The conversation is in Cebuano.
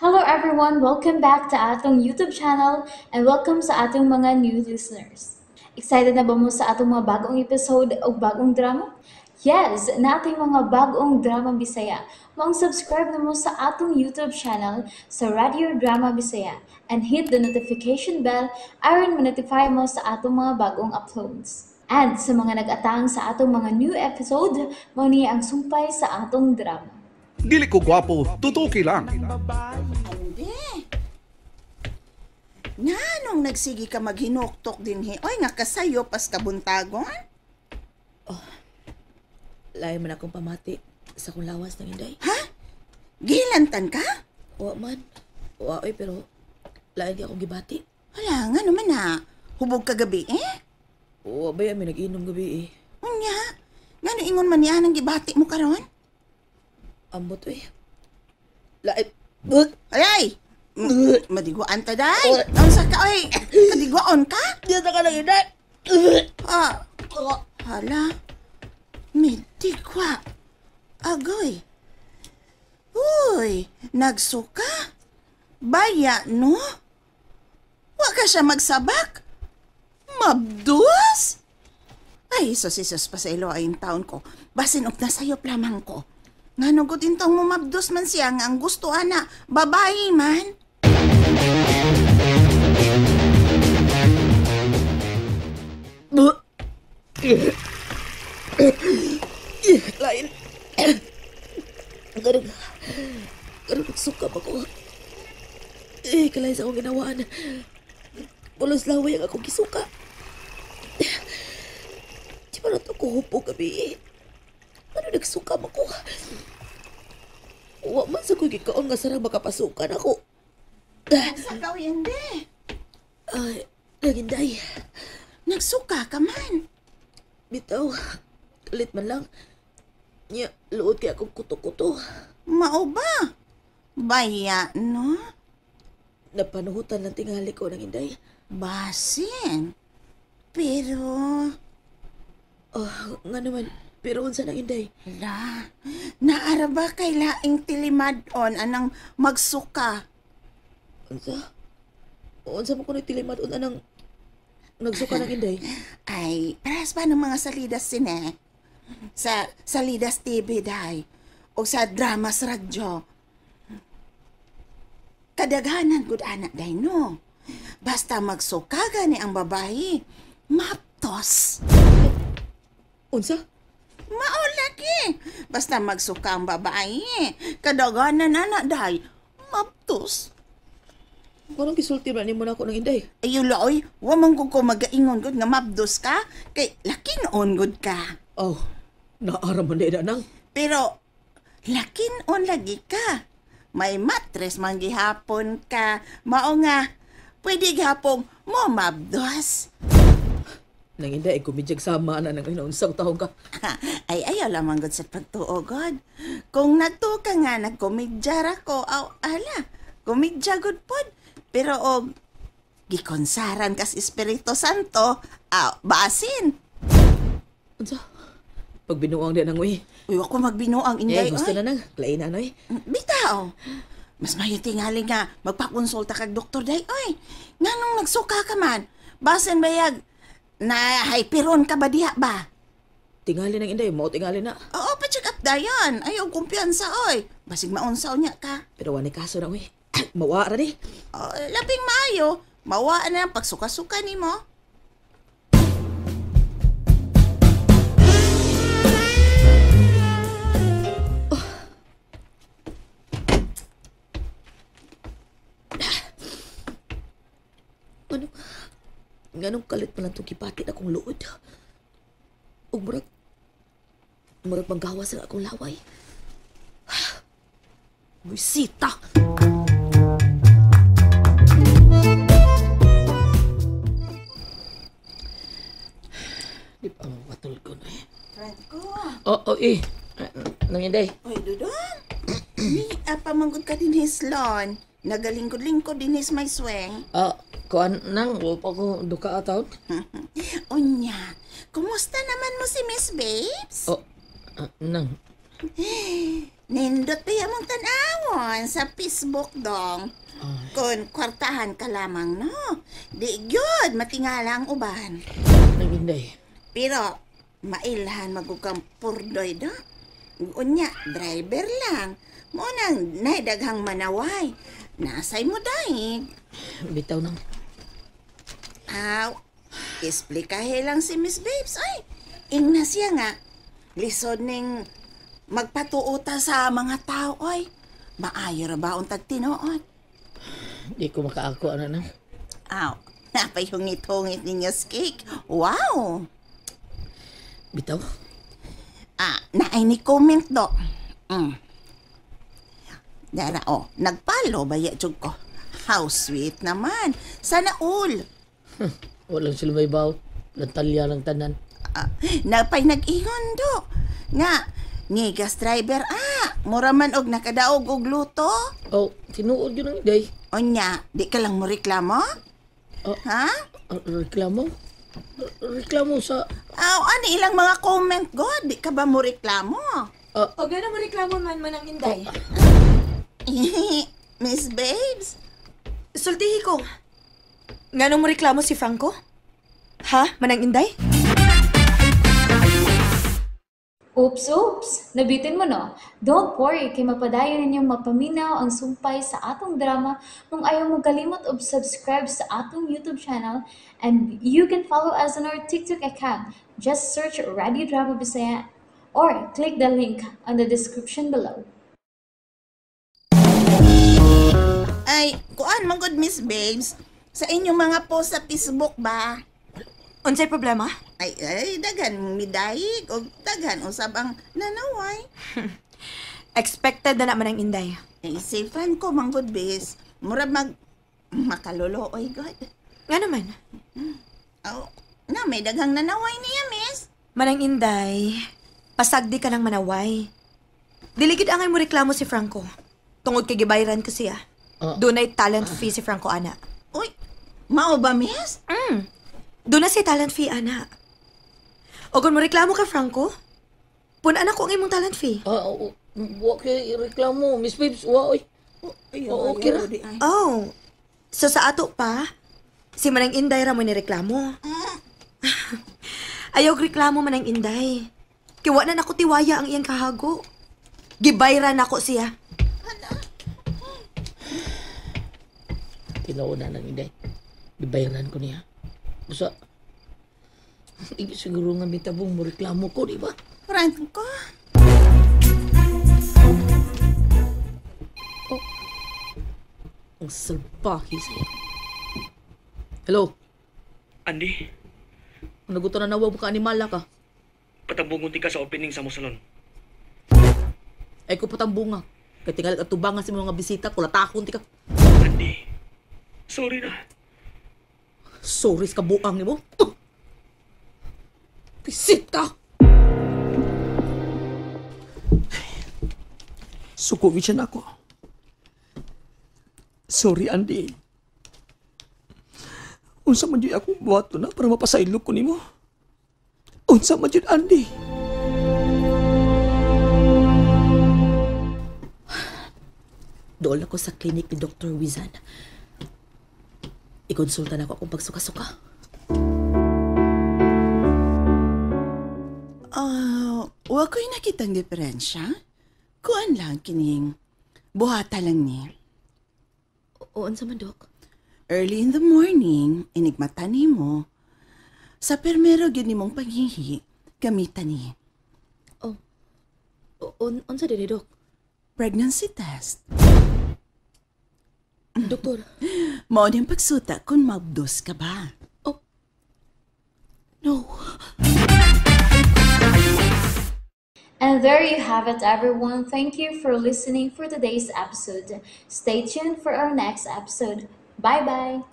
Hello everyone! Welcome back to atong YouTube channel and welcome sa atong mga new listeners. Excited na ba mo sa atong mga bagong episode o bagong drama? Yes! Nating mga bagong drama Bisaya. Maong subscribe na mo sa atong YouTube channel sa Radio Drama Bisaya and hit the notification bell aron ma-notify mo sa atong mga bagong uploads. And sa mga nag-atang sa atong mga new episode, mao ni ang sumpay sa atong drama. Dili ko gwapo, tutuki lang. Ande. Nganong nagsige ka maghinuktok dinhi? Oy, nga kasayo pas kabuntagon? Lain man akong pamati sa akong lawas ng inday. Ha? Gilantan ka? Wa man. Wa oy, pero lain di akong gibati. Wala nga naman ha. Hubog kagabi eh. Wa ba yan, may nag-inom gabi eh. Unya, ngano ingon man niya nang gibati mo karon? Ambot eh. Lain. Ay! Madiguan ta day. Unsa ka oy? Kadiguan ka? Diyan ka lang inday. Ah, hala. Midigwa. Agoy. Uy, nagsuka. Baya, no? Wa ka siya magsabak? Mabdus? Ay, sus pa sa ilo ay taon ko. Basin og nasayop lamang ko. Ngano gud intong mumabdos man siya nga ang gusto ana, babae man. Lain. Ganun nagsuka pa ko. Eh, kalay sa akong ginawaan. Pulos laway ang akong gisuka. Di ba na ito ko hupo gabi eh. Ano nagsuka ba ko? Wa man sa ko'y gikaon nga sarang makapasukan ako. Sa kaw hindi. Ay, naginday. Nagsuka ka man. Bitaw, kalit man lang. Nya, luod kay akong kuto-kuto. Mao ba? Baya, no? Napanuhutan lang tingali ko ng inday. Basin. Pero... Oh, nga naman, pero unsa nang inday? La, naara ba kay laing tilimadon anang magsuka? Unsa? Unsa mo ko nagtilimadon anang nagsuka ng inday? Ay, parehas ba ng mga salidas sine? Sa Salidas TV, day. O sa dramas radyo. Kadaghanan gud anak day, no? Basta magsuka gani ang babae, maptos. Unsa? Mao lagi. Basta magsuka ang babae, kadaghanan anak day, maptos. Anong gisulti ba nimo nako ng inday? Ayula oy, wa man ko magaingon gud nga mabdos ka, kay lakin-on gud ka. Oh, naara man day na nang. Pero lakin-on lagi ka. May matres man gihapon ka. Mao nga, pwede gihapon mo mabdos. Nang inday, kumidyag sama na nang inaunsang taong ka. Ay, ayaw lamang gud sa pagtuo, God. Kung nagtuo ka nga, nagkomedya ra ko, aw, ala, komedya gud pod. Pero og gikonsaran kas Espiritu Santo, aw, basin. Unsa? Pagbinuang di nang uy. Uy, ako magbinuang inday, Eh, gusto oy. na nang. Lain na, noy. Bitaw. Mas mayo tingali nga, magpakonsulta kag doktor day, oy. Nganong nagsuka ka man? Basin bayag, na hyperon ka ba diha ba? Tingali nang inday, mao tingali na. Oo, pa-check up dayon. Ayaw kumpiyansa, oy. Basig maunsaw niya ka. Pero wani kaso na, uy. Mawa ra di. Oh, labing maayo. Mawa na ang pagsuka-suka nimo. Oh. Ano? Nganong kalit pa lang itong gipatit akong luod? Ug murag manggawas ang akong laway. Buisita! Di pa mapatol ko na eh. Franco. Oo, eh. Nanginday. Oy, Dudong. Ni apa manggod ka din hislon. Nagalingkod-lingkod din his may sweng. Ah, kuan nang, wa pa ko duka ataon. Unya, kumusta naman mo si Miss Babes? Oh, nang. Nindot pa mong tan-awon sa Facebook dong. Kung kwartahan ka lamang, no? Di gyud matingala ang uban. Nang Inday. Pero, mailhan magukang purdoy, do? Unya, driver lang. Mo nang naidaghang manaway. Nasay mo daig. Bitaw nang. Aw, esplikahe lang si Miss Babes. Ay, ingna siya nga. Lisod ning magpatuota sa mga tao, oy. Maayo ra ba untag tinuod? Di ko makaako, ana nang. Aw, napay hungit-hungit ninyo cake. Wow! Bitaw. Ah, naay ni comment do. Dara, oh, nagpalo ba ya jud ko? How sweet naman. Sana all. Walang sila may baw. Lantalya lang tanan. Ah, napay nag-ingon do. Nga, ngigas driver ah. Mura man og nakadaog og luto. Oh, tinuod yun ang Inday. Onya, di ka lang mo reklamo? Ah. Ha? Ah, reklamo? Reklamo sa... Aw, ano ilang mga comment god? Di ka ba mo reklamo? O gano'n mo reklamo man Manang Inday? Miss Babes? Sultihi ko. Ngano mo reklamo si Franco? Ha, Manang Inday? Oops, oops! Nabitin mo no? Don't worry, kay mapadayon ninyong mapaminaw ang sumpay sa atong drama kung ayaw mo kalimot og subscribe sa atong YouTube channel, and you can follow us on our TikTok account. Just search Radio Drama Bisaya or click the link on the description below. Ay, kuan man good Miss Babes. Sa inyong mga post sa Facebook ba? Unsay problema? Ay, ay, daghan midayig og daghan usab ang nanaway. Expected na naman ang Inday. Ay, si Franco man good bis. Mura mag makaluluoy god. Nga naman. Oh, na may daghang nanaway niya, miss. Manang Inday, pasagdi ka ng manaway. Diligid angay mo reklamo si Franco. Tungod kay gibayran ko siya. Ah. Dunay talent fee si Franco, ana. Uy, mao ba, miss? Doon na si talent fee, ana. O kung mo reklamo ka, Franco, punan ako ang imong talent fee. Ah, oh, wa kay reklamo. Miss Babes, wa oy. Ay, Oo, okay ra. di ay. Oh, so sa ato pa, si Manang Inday ra mo ni reklamo. Ayaw reklamo Manang Inday. Kiwa na nako tiwaya ang iyang kahago. Gibayran nako siya. Tinuod na ng Inday. Gibayaran ko niya. Basta, hindi siguro nga mitabong mo reklamo ko, di ba? Franco? Ang salbahe sa'yo. Hello? Andy, Naguto na nawa mo ka animala ka. patambungon ka sa opening sa mo salon. Ay ko patambunga. Kay tingali at tubangan sa mga bisita, kulatakon ti ka. Andy, sorry na. Sorry sa kabuang nimo. Pisit ka! Suko siya nako. Sorry, Andy. Unsa man jud akong buhaton na para mapasaylok ko nimo? Unsa man jud, Andy? Dool ako sa clinic ni Dr. Wizan. Ikonsulta na ako akong pagsuka-suka. Ah, wa ko'y nakitang diferensya. Kuan lang kining buhata lang ni. Oo, unsa man, Dok? Early in the morning, inigmata nimo. Sa permero gyud nimong paghihi, gamitan ni. Oh. Unsa din ni, Dok? Pregnancy test. Doktor. Mao din pagsuta kung mabdos ka ba. Oh. No. And there you have it, everyone. Thank you for listening for today's episode. Stay tuned for our next episode. Bye bye.